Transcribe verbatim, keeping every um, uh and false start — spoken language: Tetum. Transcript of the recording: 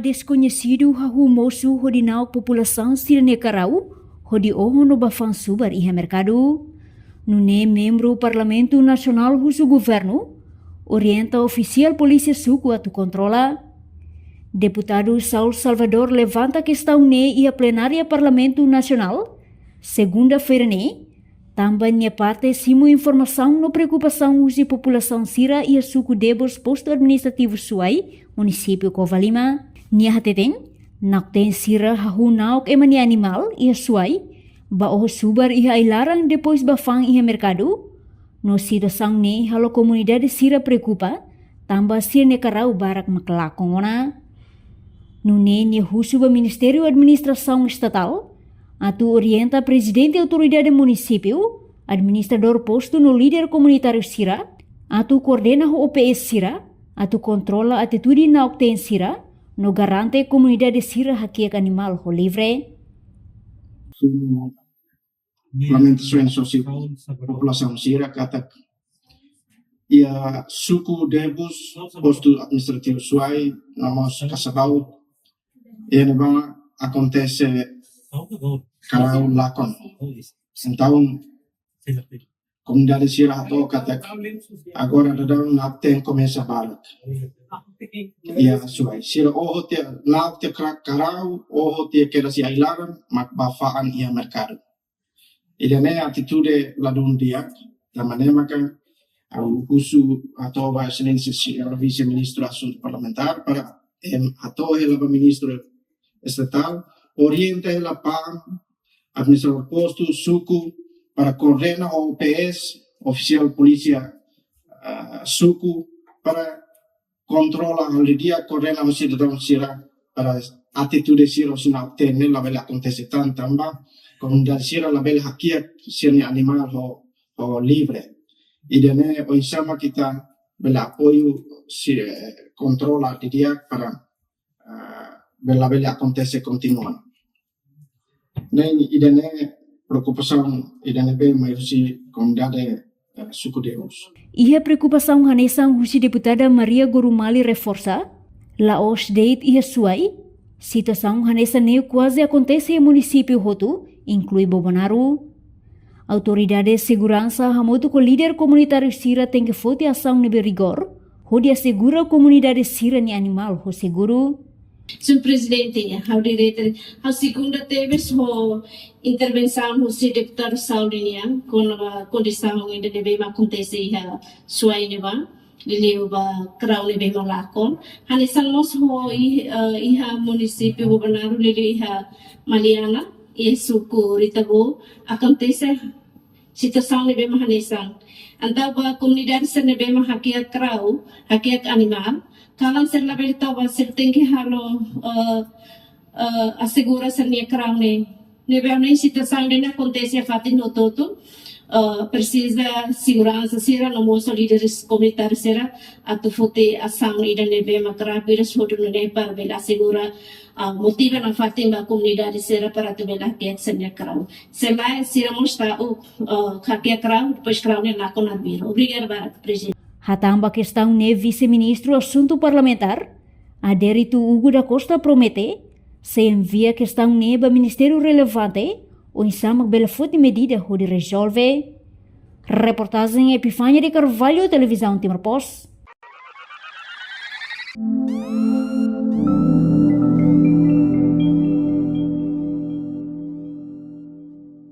Deskoñesidu hahú mosu hodi na'ok populasaun sira-nia karau hodi oho no bá fa'an subar iha merkadu. Nune'e membru Parlamentu Nasionál husu governu orienta ofisiál polísia suku atu kontrola. Deputadu Saul Salvador levanta kestaun ne'e iha plenária Parlamentu Nasionál, segunda-feira ne'e, tanba nia parte simu informasaun no preokupasaun husi populasaun sira iha suku Debos, postu administrativu Suai, munisípiu Covalima. Nia hateten, na'ok-teen sira hahú na'ok ema nia animál iha Suai, bá oho subar iha ai-laran depois bá fa'an iha merkadu. No situasaun ne'e halo komunidade sira preokupa, tanba sira-nia karau barak mak lakon ona. Nune'e nia husu ba Ministériu Administrasaun Estatál atu orienta prezidente autoridade munisípiu, administradór postu no líder komunitáriu sira atu koordena ho O P S sira atu kontrola atitude na'ok-teen sira no garante komunidade sira hakiak animál ho livre. Parlamentu Suai sosial populasaun sira katak iha suku Debus, postu administrativu Suai, no mós Kasabaut, iha ne'ebá akontese karau lakon. Entaun, komunidade sira hato'o katak agora daudaun na'ok-teen komesa barak iha Suai. Sira oho tiha, na'ok tiha kra-, karau, oho tiha kedas iha ai-laran, mak bá fa'an iha merkadu. Ida-ne'e atitude ladún di'ak, tanba ne'e maka ha'u husu hato'o ba Exelénsia Señór Vise-Ministru Asuntu Parlamentár para, em, hato'o hela ba Ministru Estatál, orienta hela PAM, administradór postu, suku, para koordena ho O P S, ofisiál polísia, ah, suku, para kontrola halo di'ak, koordena ho sidadaun sira para atitude sira husi na'ok-teen ne'e labele akontese tan, tanba komunidade sira labele hakiak sira-nia animál ho, ho livre. Ida-ne'e oinsá mak ita bele apoiu si, eh, kontrola didi'ak para, ah, bele, labele akontese kontinua. Ne'e ida-ne'e preokupasaun ida ne'ebé mai husi komunidade, eh, suku Debus. Iha preokupasaun hanesan husi deputada Maria Gorumali reforsa, la'ós de'it iha Suai, situasaun hanesan ne'e kuaze akontese iha munisípiu hotu, inklui Bobonaro. Autoridade seguransa hamutuk ho líder komunitáriu sira tenke foti asaun ne'ebé rigór, hodi asegura komunidade sira-nia animál ho seguru. Señór Prezidente, ha'u direta, ha'u segunda tebes ho intervensaun husi deputadu Saul nian, kona-ba kondisaun ida ne'ebé mak akontese iha Suai ne'ebá, liuliu ba karau ne'ebé mak lakon. Hanesan mós ho i-, eh, iha munisípiu Bobonaro, liuliu iha Maliana, iha suku Ritabu, akontese situasaun ne'ebé mak hanesan. Entaun ba komunidade sira ne'ebé mak hakiak karau, hakiak animál, kalan sira labele tau ba, sira tenke halo, eh, eh, asegura sira-nia karau ne'e. Ne'ebé ne'e situasaun ida-ne'e akontese iha fatin hotu-hotu, eh, presiza seguransa sira no mós líderes komunitáriu sira atu foti asaun ida ne'ebé mak rápidu, hotu nune'e para bele asegura, ah, motiva nafatin ba komunidade sira para atu bele hakiak sira-nia karau. Se lae, sira mós ta'uk, eh, hakiak karau, depois karau ne'e lakon arbiru. Obrigada barak, Prezidente. Hatán ba kestaun ne'e Vise-Ministru Asuntu Parlamentár, Adérito Hugo da Costa promete sei envia kestaun ne'e ba ministériu relevante, oinsá mak bele foti medida hodi rezolve. Reportajen Epifania de Carvalho, Televizaun Timor Post.